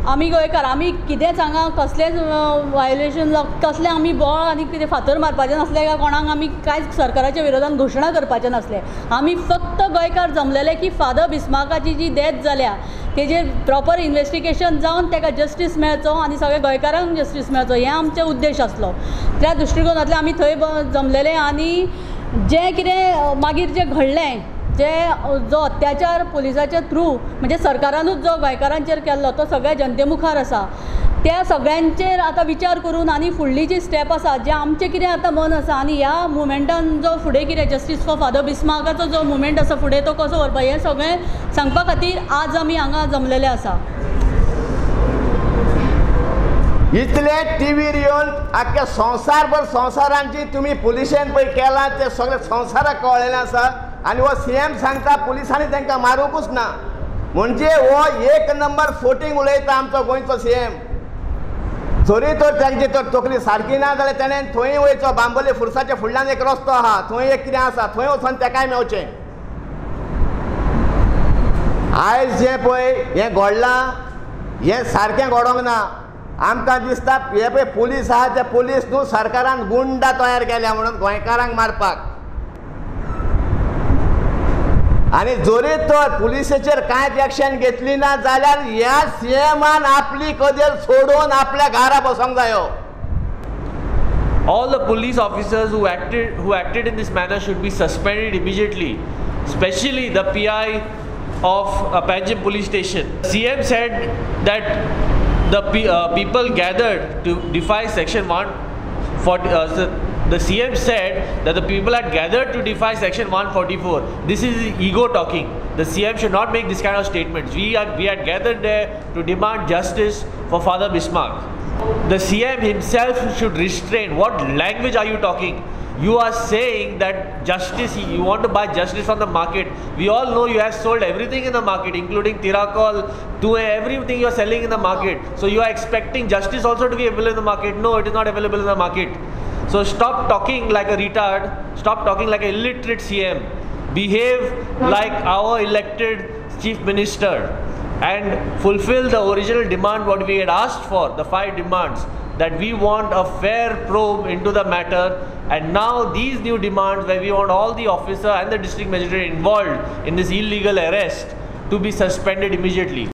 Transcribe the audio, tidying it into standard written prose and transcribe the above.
आमी गोंयकार, आमी कितेंच हांगा कसलेंच वायोलेशन कसलें आमी बोळ आनी कितें फातर मारपाचें नासलें काय कोणाक आमी कांयच सरकाराच्या विरोधान घोशणा करपाचें नासलें. आमी फक्त गोंयकार जमलेले की फादर बिस्मार्काची जी डेथ जाल्या तेजेर प्रॉपर इन्वेस्टिगेशन जावन ताका जस्टीस मेळचो आनी सगळ्या गोंयकारांक जस्टीस मेळचो हें आमचो उद्देश आसलो. त्या दृश्टिकोनांतल्यान आमी थंय जमलेले आनी जें कितें मागीर जें घडलें, जे जो अत्याचार पुलिसाच्या थ्रू म्हणजे सरकारानूच जो गोंयकारांचेर केल्लो तो सगळ्या जनते मुखार आसा. त्या सगळ्यांचेर आतां विचार करून आनी फुडली जी स्टेप आसा, जें आमचें कितें आतां मन आसा आनी ह्या मुवमेंटान जो फुडें कितें जस्टीस फॉर फादर बिस्मार्काचो जो मुवमेंट आसा फुडें तो कसो व्हरपा हें सगळें सांगपा खातीर आज आमी हांगा जमलेले आसा. इतले टीव्हीर येवन आख्ख्या संवसारभर संवसारांची तुमी पुलिशेन पळय केलां तें सगळें संवसाराक कळ्ळेलें आसा. आनी हो सीएम सांगता पुलिसांनी तांकां मारूंकूच ना, म्हणजे हो एक नंबर फोटींग उलयता आमचो गोंयचो सीएम. जरी तर तांची तर तकली सारकी ना जाल्यार तेणें थंय वयचो, बांबोली फुरसाच्या फुडल्यान एक रस्तो आहा थंय एक कितें आसा थंय वचोन तेकाय मेवचें. आयज जें पळय हें घडलां हें सारकें घडोंक ना. आमकां दिसता हे पळय पुलीस आहा ते पुलीस न्हू सरकारान गुंडा तयार केल्या म्हणून गोंयकारांक मारपाक. आनी जरी तर पुलिसेचेर कांयच एक्शन घेतली ना जाल्यार ह्या सीएमान आपली कदेल सोडून आपल्या घरा बसोंक जायो. All the police officers who acted in this manner should be suspended immediately, especially the PI of Panjim police station. CM said that the people gathered to defy section 140. The CM said that the people had gathered to defy section 144. This is ego talking. The CM should not make this kind of statements. We had gathered there to demand justice for Father Bismarck. The CM himself should restrain. What language are you talking? You are saying that justice, you want to buy justice from the market. We all know you have sold everything in the market, including Tiracol, Tue, everything you are selling in the market. So you are expecting justice also to be available in the market. No, it is not available in the market. So stop talking like a retard, stop talking like an illiterate CM. Behave like our elected chief minister and fulfill the original demand what we had asked for, the 5 demands, that we want a fair probe into the matter. And now these new demands where we want all the officer and the district magistrate involved in this illegal arrest to be suspended immediately.